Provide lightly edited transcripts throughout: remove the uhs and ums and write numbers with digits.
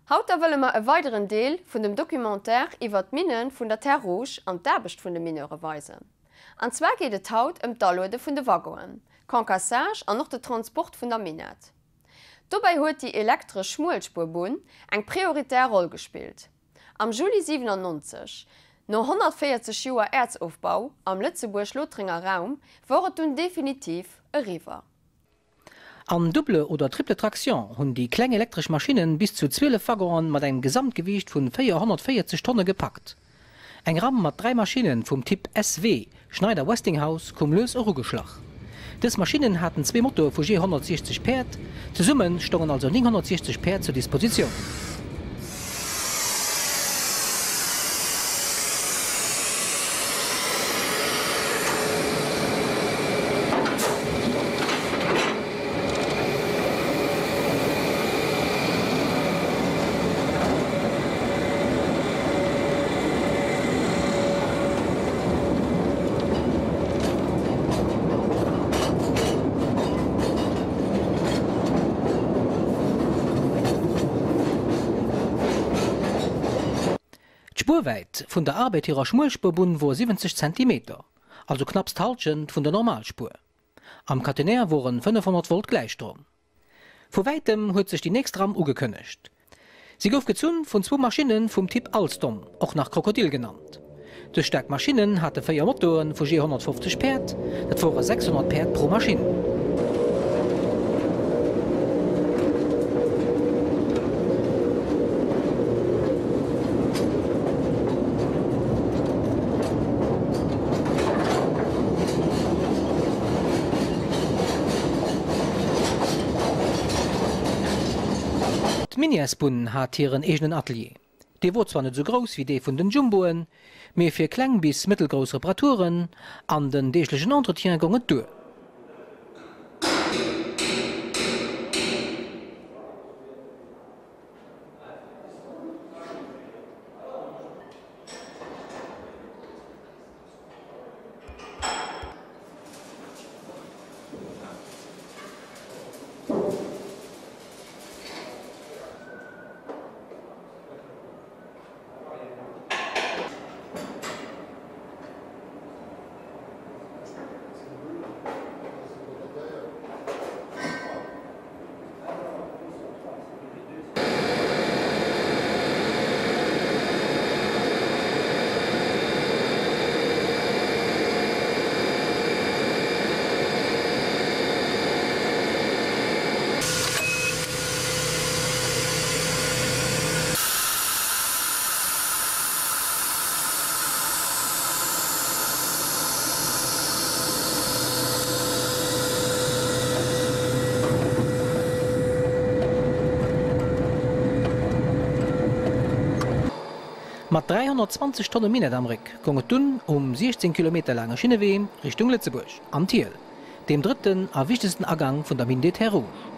Haut da wëlle mer e weideren Deel vun dem Documentaire iwwert d'Minne vun der Terre Rouge an d'Aarbecht vun de Mineure weisen. An zwar geet et haut ëm d'Aluede vun de Waggonen, Concassage an och de Transport vun der Minette. Dobäi huet déi elektresch Schmuelspuerbunn eng prioritär Roll gespillt. Am Juli 97, no 140 Joer Äerzofbau am Lëtzebuerg-Lothrenger Raum, wor et dunn definitiv eriwwer. An Double oder Triple Traction hunn déi kleng elektresch Maschinnen bis zu 12 Waggonen mat engem Gesamtgewiicht vun 440 Tonne gepackt. Eng Ramm mat 3 Maschinnen vum Typ SW, Schneider-Westinghouse, koum lues erugeschlach. Dës Maschinnen haten zwee Motoe vu jee 160 Päerd, zesumme stongen also 960 Päerd zur Dispositioun. D'Spuerwäit vun der Arbed hirer Schmuelspuerbunn wor 70 Zentimeter, also knapps d'Halschent vun der Normalspuer. Am Catenaire woren 500 Volt Gläichstrom. Vu wäitem huet sech déi nächst Ramm ugekënnegt. Si gouf gezunn vun zwou Maschinne vum Typ Alstom, och nach Krokodil genannt. Dës staark Maschinnen hate 4 Motoren vu jee 150 Päerd, dat wore 600 Päerd pro Maschinn. D'Minièresbunn hat hiren eegenen Atelier. Dee wor zwar net esou grouss wéi dee vun den Jumboen, mee fir kleng bis mëttelgrouss Reparaturen an den deeglechen Entretien gong et duer. Mat 320 Tonne Minett am Réck goung et dunn um 16 Kilometer laange Schinnewee Richtung Lëtzebuerg an d'Hiel, deem drëtten a wichtegsten Agank vun der Mine des Terres Rouges.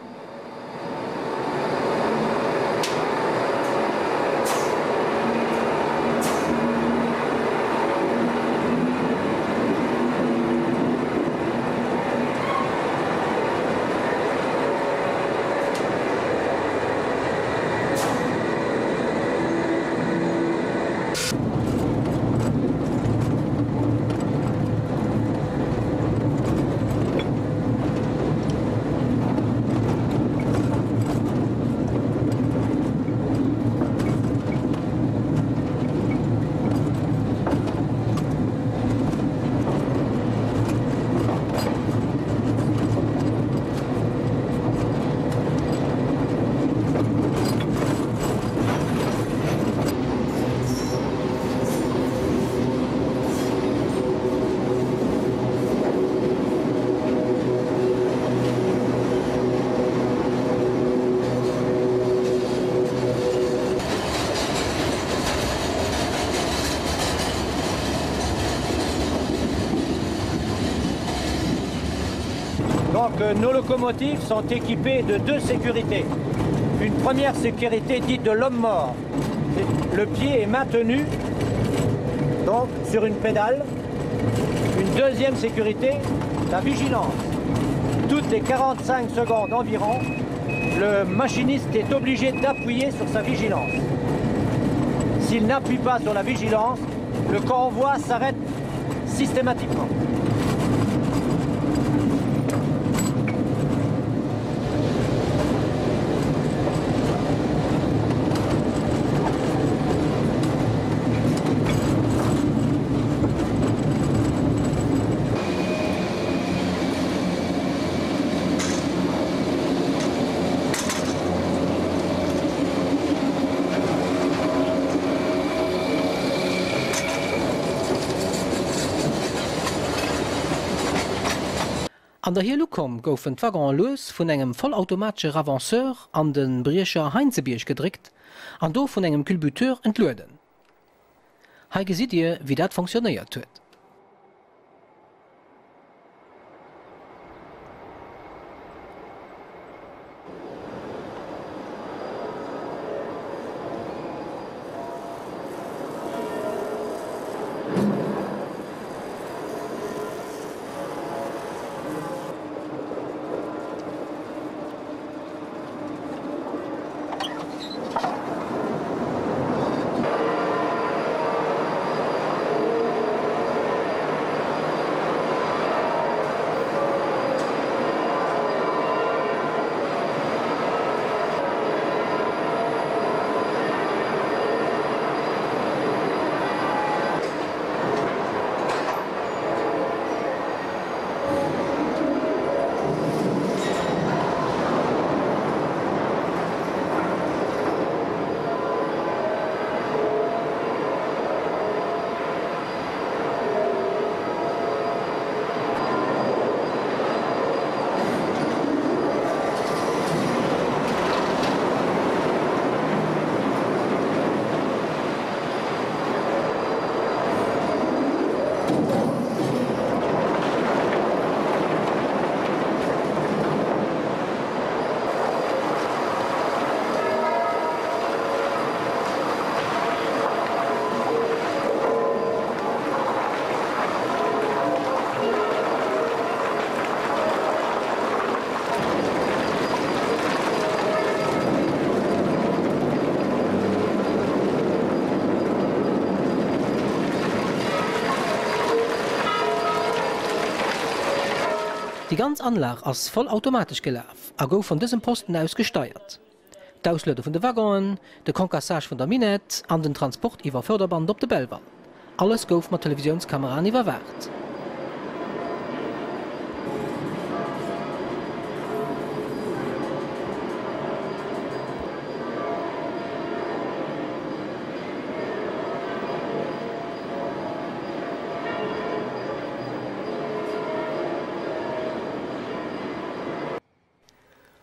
Donc euh, nos locomotives sont équipées de deux sécurités. Une première sécurité dite de l'homme mort. Le pied est maintenu donc sur une pédale. Une deuxième sécurité, la vigilance. Toutes les 45 secondes environ, Le machiniste est obligé d'appuyer sur sa vigilance. S'il n'appuie pas sur la vigilance, le convoi s'arrête systématiquement. An der Hiehl ukomm, goufen d'Waggonen lues vun engem vollautomatesche Ravanceur an de Briecher Heinzebierg gedréckt an do vun engem Culbuteur entlueden. Hei gesitt Dir, wéi dat fonctionnéiert huet. Déi ganz Anlag ass vollautomatesch gelaf a gouf vun dësem Posten aus gesteiert. D'Ausluede vun de Waggonen, de Concassage vun der Minette an den Transport iwwer Förderband op de Belval, alles gouf mat Televisiounskameraen iwwerwaacht.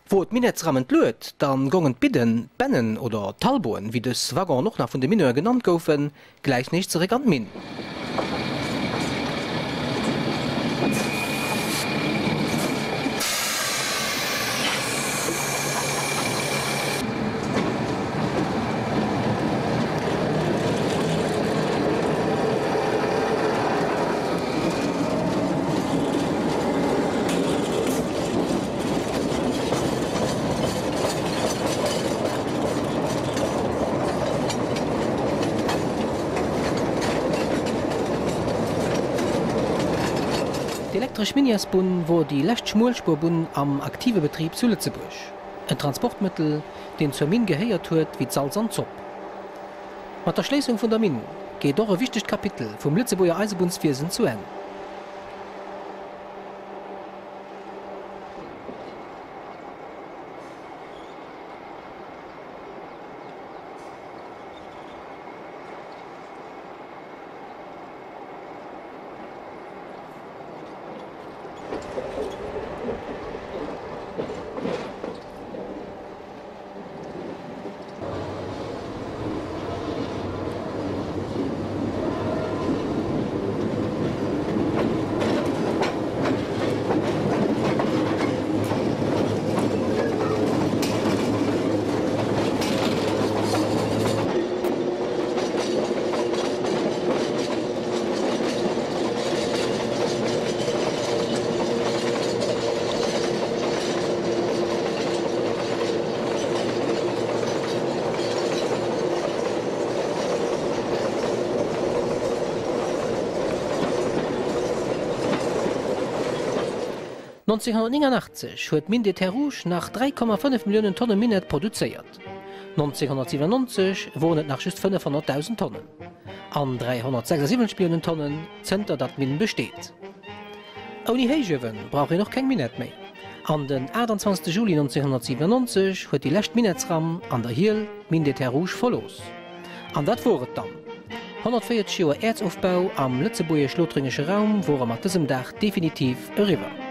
Wor d'Minettsram entluet, dann gongen d'Bidden, d'Bennen oder d'Talboen, wéi dës Waggonen och nach vun de Mineur genannt goufen, gläich nees zeréck an d'Minn. D'elektresch Minièresbunn wor déi lescht Schmuelspurbunn am aktive Betrib zu Lëtzebuerg. En Transportmëttel, deen zur Minn gehéiert huet wéi d'Salz an d'Zopp. Mat der Schléissung vun der Minn geet och e wichtegt Kapitel vum Lëtzebuerger Eisebunnswiesen zu Enn. 1989 huet d'Mine des Terres Rouges nach 3,5 Milliounen Tonne Minett produzéiert. 1997 woren et nach just 500.000 Tonnen. An 376 Milliounen Tonnen zënter datt d'Minn besteet. Ouni Héichuewe brauch een och keng Minett méi. An den 28 Juli 1997 huet déi lescht Minettsram an der Hiel d'Mine des Terres Rouges verlooss. An dat wor et dann. 140 Joer Äerzofbau am lëtzebuergesch-lothréngesche Raum wore mat dësem Dag definitiv eriwwer.